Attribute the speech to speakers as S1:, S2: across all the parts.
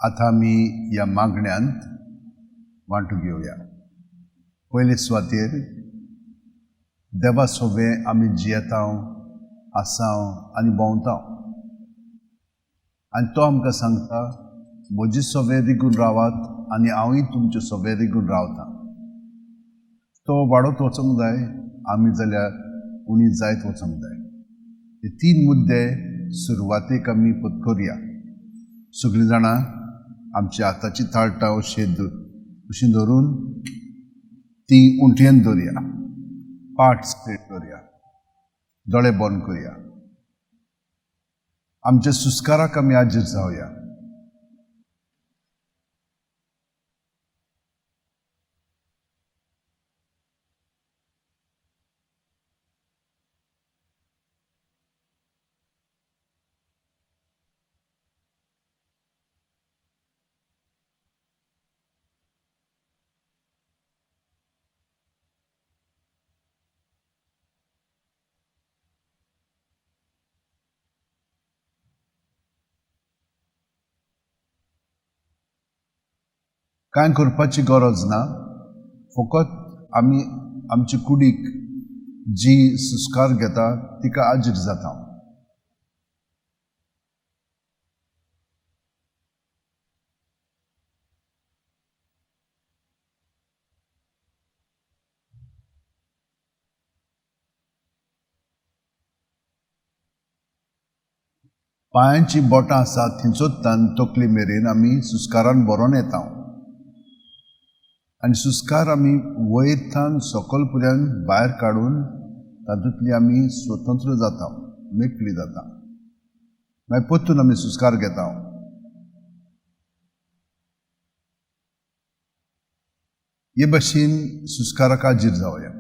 S1: आतां आमी ह्या मागण्यांत वांटू घेवया. पयले सुवातेर देवा सोबे आमी जियेता, आसाव आनी भोंवता आनी तो आमकां सांगता, म्हजे सोबे रिगून रावात आनी हांवूय तुमचे सोबे रिगून रावता. तो वाडत वचूंक जाय, आमी जाल्यार उणी जायत वचूंक जाय. हे तीन मुद्दे सुरवातेक आमी पत्करया. सगळीं जाणां आमच्या हाताची थाळटां अशी धरून ती उंटयेन दवरया, पाट स्ट्रेट दवरया, दोळे बंद करया. आमच्या सुस्काराक आमी आजीर जावया. कांय करपाची गरज ना, फकत आमी आमचे कुडीक जी सुस्कार घेता तिका आजीर जाता. पांयांची बोटां आसा थंयचोत्तान तकली मेरेन आमी सुस्कारान भरोन येता आनी सुस्कार आमी वयर थावन सकल पर्यंत भायर काडून तातूंतली आमी स्वतंत्र जाता, मेकळी जाता. मागीर परतून आमी सुस्कार घेता. हे भशेन सुस्काराक आजीर जावया.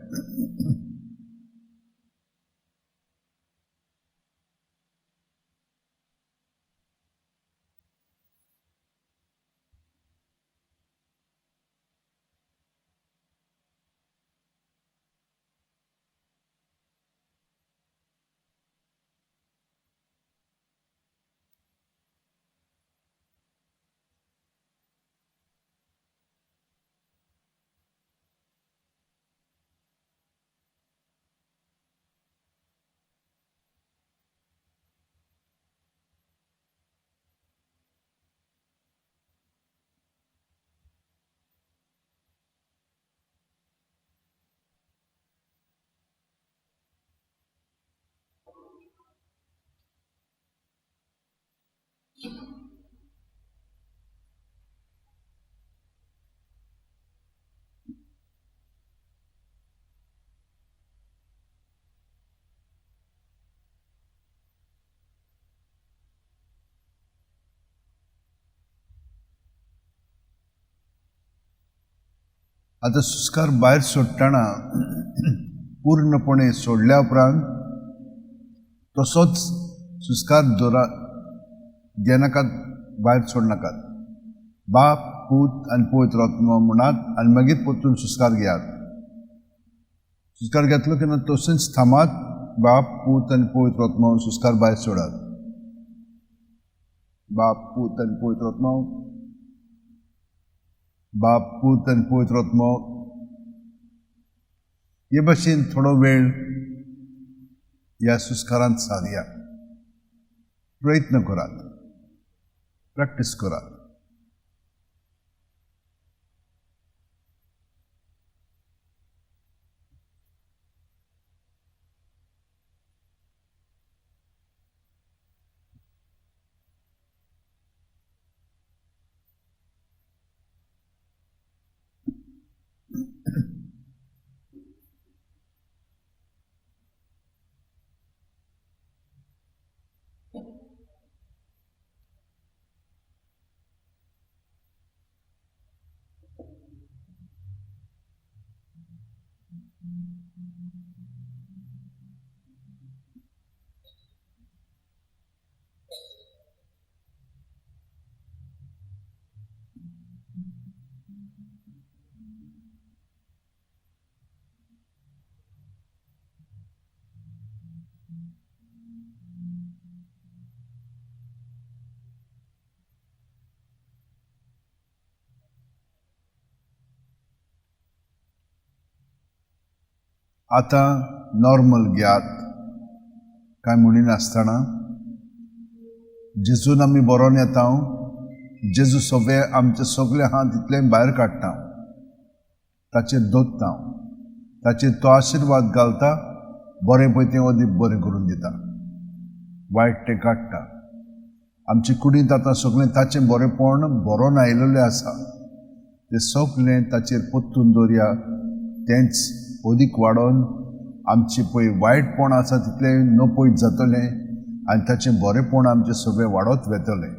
S1: आतां सुस्कार भायर सोडटना पूर्णपणे सोडल्या उपरांत तसोच सुस्कार दवरा, घेनाकात, भायर सोडनाकात. बाप, पूत आनी पवित्र आत्मो म्हणात आनी मागीर परतून सुस्कार घेयात. सुस्कार घेतलो की ना तशेंच थांबात, बाप, पूत आनी पवित्र आत्मो, सुस्कार भायर सोडात. बाप, पूत आनी पवित्र आत्मो, बाप, पूत आनी पवित्र आत्मो. हे भशेन थोडो वेळ ह्या सुस्कारांत सारया. प्रयत्न करात, प्रॅक्टीस करात. आतां नॉर्मल घेयात काय म्हणिनासतना जेजून आमी बरोवन येता, जेजू सगळे आमचे सगळे आहा तितलें भायर काडटा, ताचेर दोत्ता, ताचेर तो आशिर्वाद घालता, बरें पळय तें अदीक बरें करून दिता, वायट तें काडटा। आमचे कुडींत आतां सगळें ताचें बरेंपण बरोवन आयिल्लें आसा, तें सगळें ताचेर परतून दवरया, तेंच अदीक वाडोवन आमचें पळय वायटपण आसा तितलें नपयत जातलें आनी ताचें बरेंपण आमचें सगळें वाडत वतलें।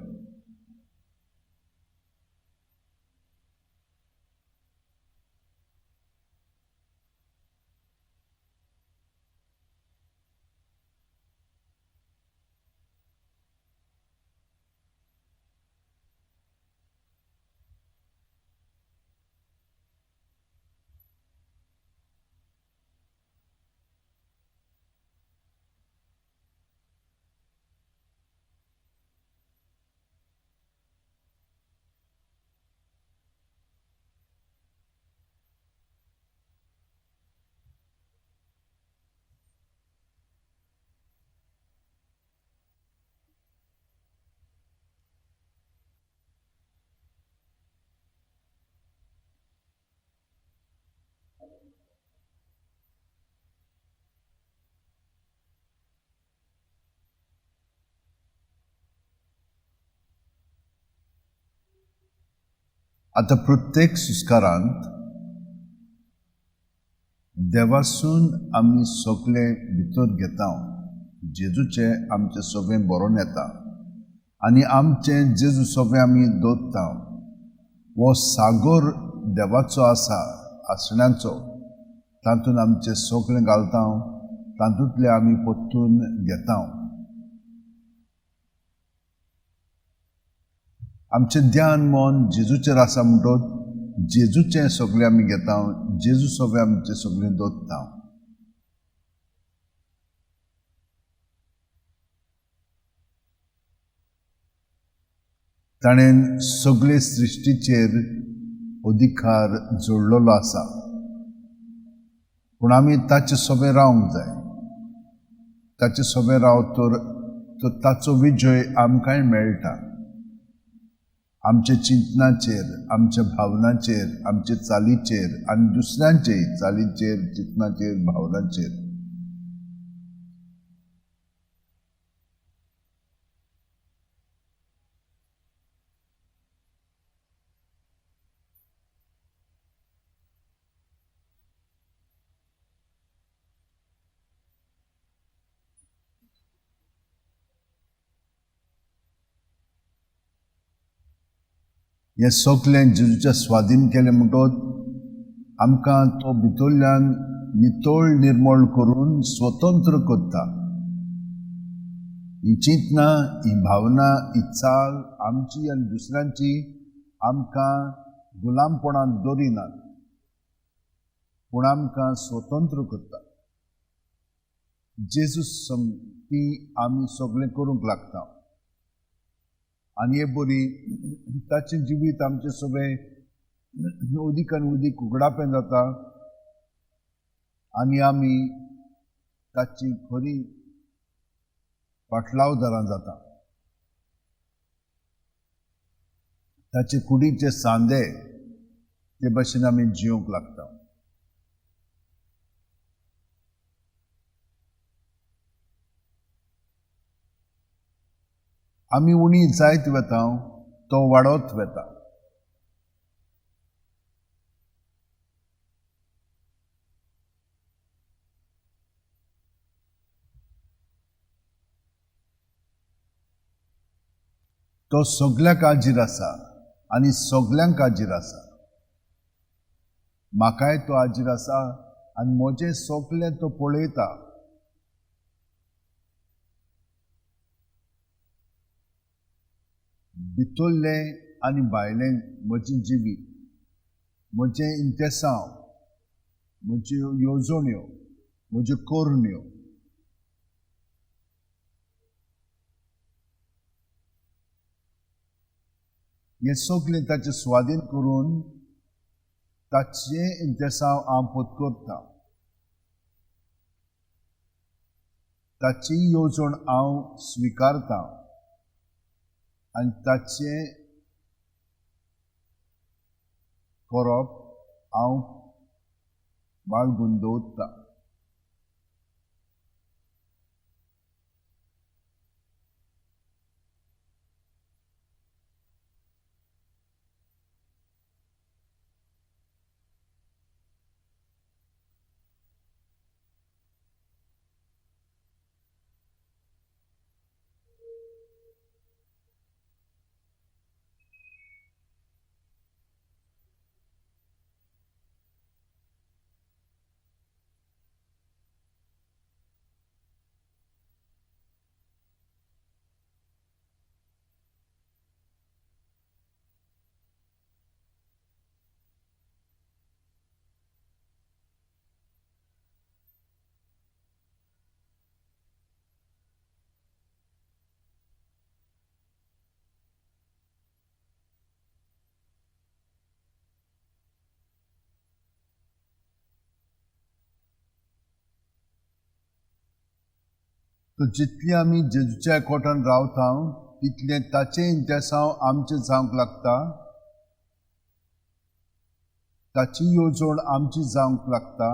S1: आतां प्रत्येक संस्कारांत देवासून आमी सगळे भितर घेता, जेजूचें आमचें सगळें बरोवन येता आनी आमचें जेजू सगळें आमी दवरता। हो सागर देवाचो आसा, आसण्याचो, तातूंत आमचें सगळें घालता, तातूंतलें आमी परतून घेता। आमचें ध्यान मन जेजूचेर आसा म्हणटच जेजूचें सगळें आमी घेता, जेजू सगळें आमचें सगळें दवरता। ताणें सगळे सृश्टीचेर अधिकार जोडलेलो आसा, पूण आमी ताचे सोबें रावंक जाय। ताचे सोबें रावत तर ताचो विजय आमकांय मेळटा। आमच्या चिंतनाचेर, आमच्या भावनाचेर, आमचे चालीचेर आनी दुसऱ्यांचे चालीचेर, चिंतनाचेर, भावनाचेर। हें सगळें जेजूच्या स्वाधीन केलें म्हणटच आमकां तो भितरल्यान नितळ निर्मळ करून स्वतंत्र करता। ही चिंतना, ही भावना, ही चाल आमची आनी दुसऱ्यांची आमकां गुलामपणांत दवरिनात, पूण आमकां स्वतंत्र करता। जेजू संगती आमी सगळें करूंक लागता आनी हे बरी ताचें जिवीत आमचें सगळें उदीक आनी उदीक उगडापें जाता आनी आमी ताची खरी पाटलावदारां जाता। ताचे कुडीचे सांदे ते भशेन आमी जिवंक लागता। आमी उणी जायत वता, तो वाडत वता। तो सगळ्याक हाजीर आसा आनी सगल्यांक हाजीर आसा। म्हाकाय तो हाजीर आसा आनी म्हजें सगळें तो पळयता। भितरलें आनी भायलें म्हजें जिवीत, म्हजें इंतेसांव, म्हज्यो येवजण्यो, म्हज्यो करण्यो, हें सगळें ताचें स्वाधीन करून ताचें इंतेसांव हांव पत्करता। ताची येवजण हांव स्विकारतां आनी ताचें करप हांव बाळगून दवरतां. तर जितली आमी जेजूच्या एकवटान रावता तितलें ताचें इंतेसांव आमचें जावंक लागता, ताची येवजण आमची जावंक लागता.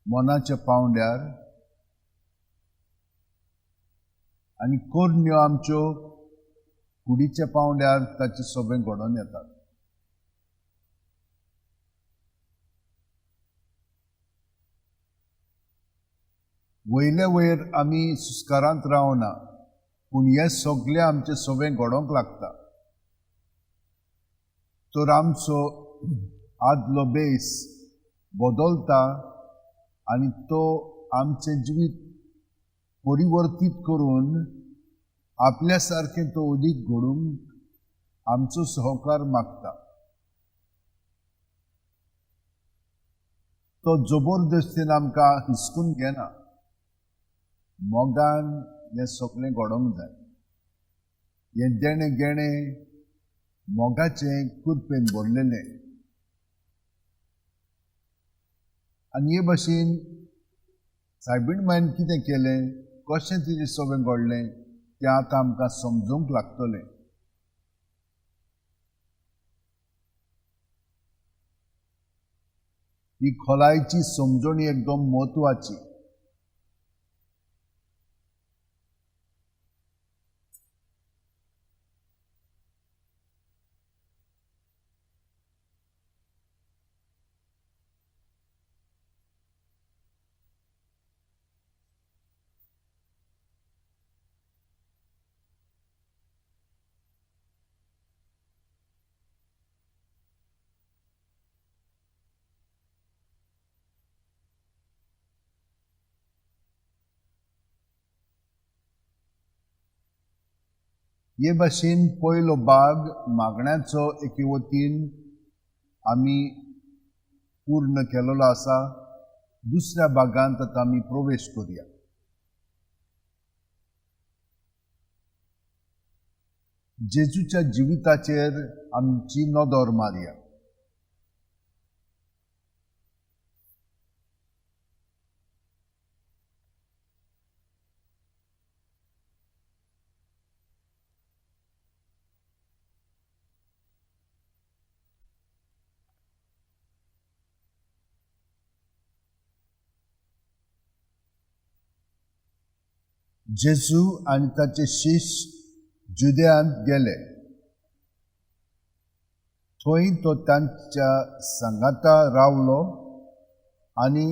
S1: मनाच्या पावंड्यार आनी करण्यो आमच्यो कुडीच्या पावंड्यार ताचें सगळें घडोवन येतात. वयले वयर आमी सुस्कारांत रावना, पूण हें सगळें आमचें सगळें घडोवंक लागता. तर आमचो आदलो बेस बदलता आनी तो आमचें जिवीत परिवर्तीत करून आपल्या सारकें तो अदीक घडूंक आमचो सहकार मागता. तो जबरदस्तीन आमकां हिसकून घेना. मोगान हें सगळें घडोवंक जाय. हें देणें घेणें मोगाचें कुरपेन भरलेलें. आनी हे भाशेन सायबीण मायन कितें केलें, कशें तिजें सगळें घडलें तें आतां आमकां समजूंक लागतलें. ही खोलायची समजणी एकदम म्हत्वाची. हे भाशेन पयलो भाग मागण्याचो एके वतीन आमी पूर्ण केलेलो आसा. दुसऱ्या भागांत आतां आमी प्रवेश करुया. जेजूच्या जिविताचेर आमची नदर मारया. जेजू आनी ताचे शिश्य जुदेयांत गेले. थंय तो तांच्या सांगाता रावलो आनी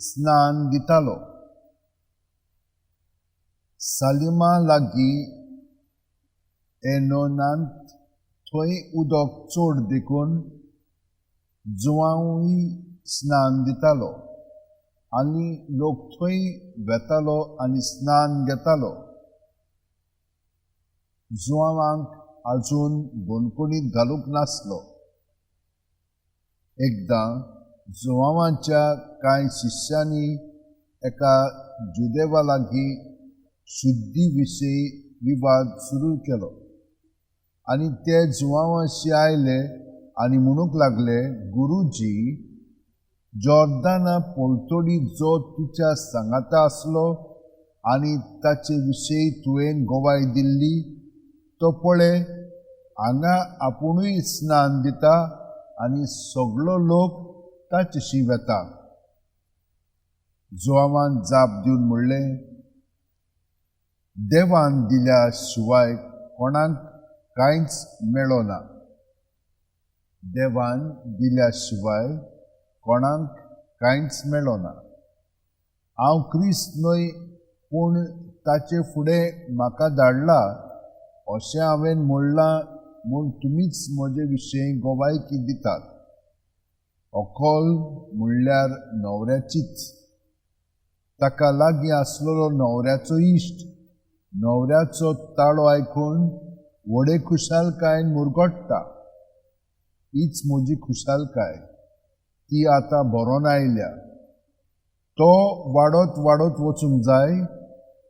S1: स्नान दितालो. सालिमा लागीं एनोनांत थंय उदक चड देखून जुवांवूय स्नान दितालो आनी लोक थंय वेतालो आनी स्नान घेतालो. जुवांक आजून बंदखणींत घालूंक नासलो. एकदां जुवांच्या कांय शिश्यांनी एका जुदेवा लागीं शुद्धी विशीं विवाद सुरू केलो आनी ते जुवांवाशी आयले आनी म्हणूंक लागले, गुरुजी, जॉर्दाना पलतडी जो तुज्या सांगाता आसलो आनी ताचे विशयी तुवें गवाय दिल्ली तो पळय हांगा आपुणूय स्नान दिता आनी सगलो लोक ताचेशी वेता. जुआंवान जाप दिवन म्हणलें, देवान दिल्या शिवाय कोणाक कांयच मेळना ना. देवान दिल्या शिवाय कोणाक कांयच मेळना. हांव क्रिस्त न्हय, पूण ताचे फुडें म्हाका धाडला अशें हांवें म्हणलां म्हूण तुमीच म्हजे विशीं गवायकी दितात. अकल म्हणल्यार न्हवऱ्याचीच. ताका लागीं आसलेलो न्हवऱ्याचो इश्ट न्हवऱ्याचो ताळो आयकून व्हडे खुशालकायेन मुरगट्टा. हीच म्हजी खुशालकाय, ती आतां भरोन आयल्या. तो वाडत वाडत वचूंक जाय,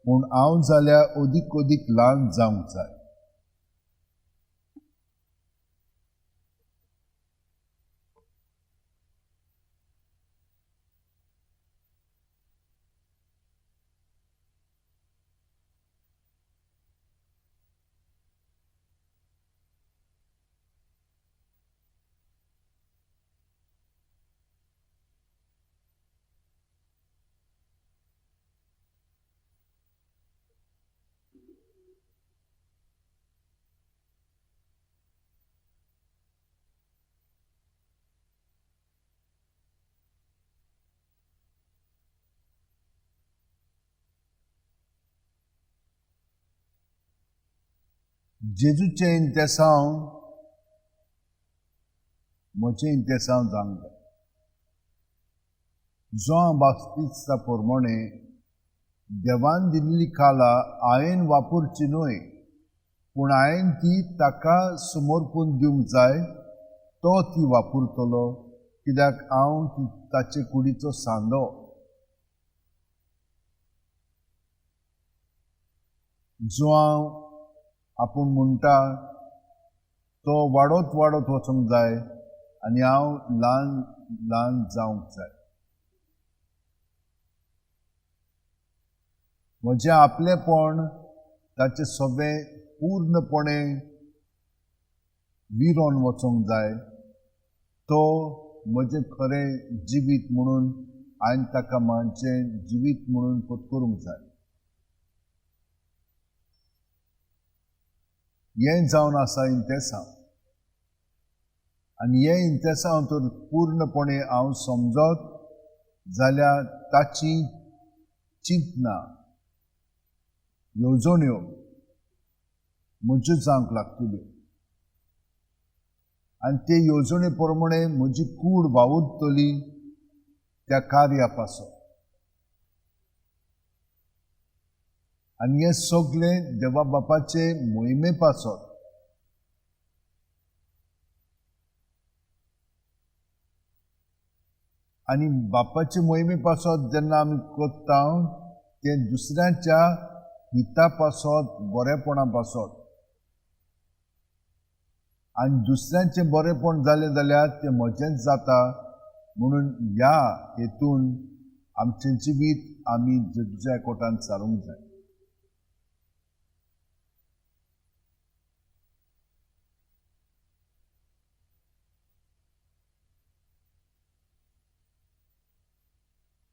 S1: पूण हांव जाल्यार अदीक अदीक ल्हान जावंक जाय. जेजूचें इंतेसांव म्हजें इंतेसांव जावंक जाय. जुआंव बाप्तिस्ता प्रमाणे देवान दिल्ली काला हांवें वापरची न्हय, पूण हांवें ती ताका समर्पून दिवंक जाय. तो ती वापरतलो, कित्याक हांव ताचे कुडीचो सांदो. जुआंव आपूण म्हणटा तो वाडत वाडत वचूंक जाय आनी हांव ल्हान ल्हान जावंक जाय. म्हजें आपलेपण ताचें सगळें पूर्णपणे विरोन वचूंक जाय. तो म्हजें खरें जिवीत म्हणून हांवें ताका म्हजें जिवीत म्हणून पत्करूंक जाय. हें जावन आसा इंतेसांव, आनी हें इंतेसांव तर पूर्णपणे हांव समजत जाल्यार ताची चिंतना येवजण्यो म्हज्यो जावंक लागतल्यो आनी ते येवजणे प्रमाणे म्हजी कूड वावुरतली त्या कार्या पासून. आनी हें सगळें देवा बापाचे मोहिमे पासत. आनी बापाचे मोहिमे पासत जेन्ना आमी करता तें दुसऱ्यांच्या हिता पासत, बरेपणा पासत. आनी दुसऱ्यांचें बरेपण जालें जाल्यार तें म्हजेंच जाता. म्हणून ह्या हेतून आमचें जिवीत आमी जेजूच्या कोटान सारूंक जाय.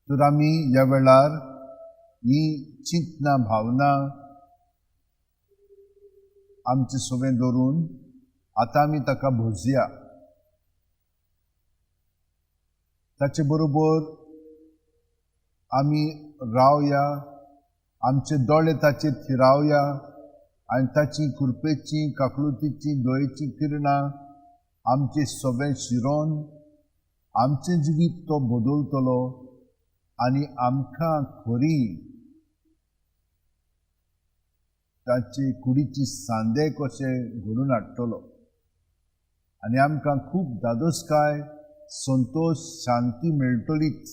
S1: तर आमी ह्या वेळार ही चिंतना भावना आमचे सगळें दवरून आतां आमी ताका भोजया. ताचे बरोबर आमी रावया, आमचे दोळे ताचेर थिरावया आनी ताची कृपेची, काकळुतीची, दयेची किरणां आमचे सगळें शिरोन आमचें जिवीत तो बदलतलो आनी आमकां खरी ताचे कुडीची सांदे कशे घडून हाडटलो आनी आमकां खूब धादोसकाय, संतोश, शांती मेळटलीच.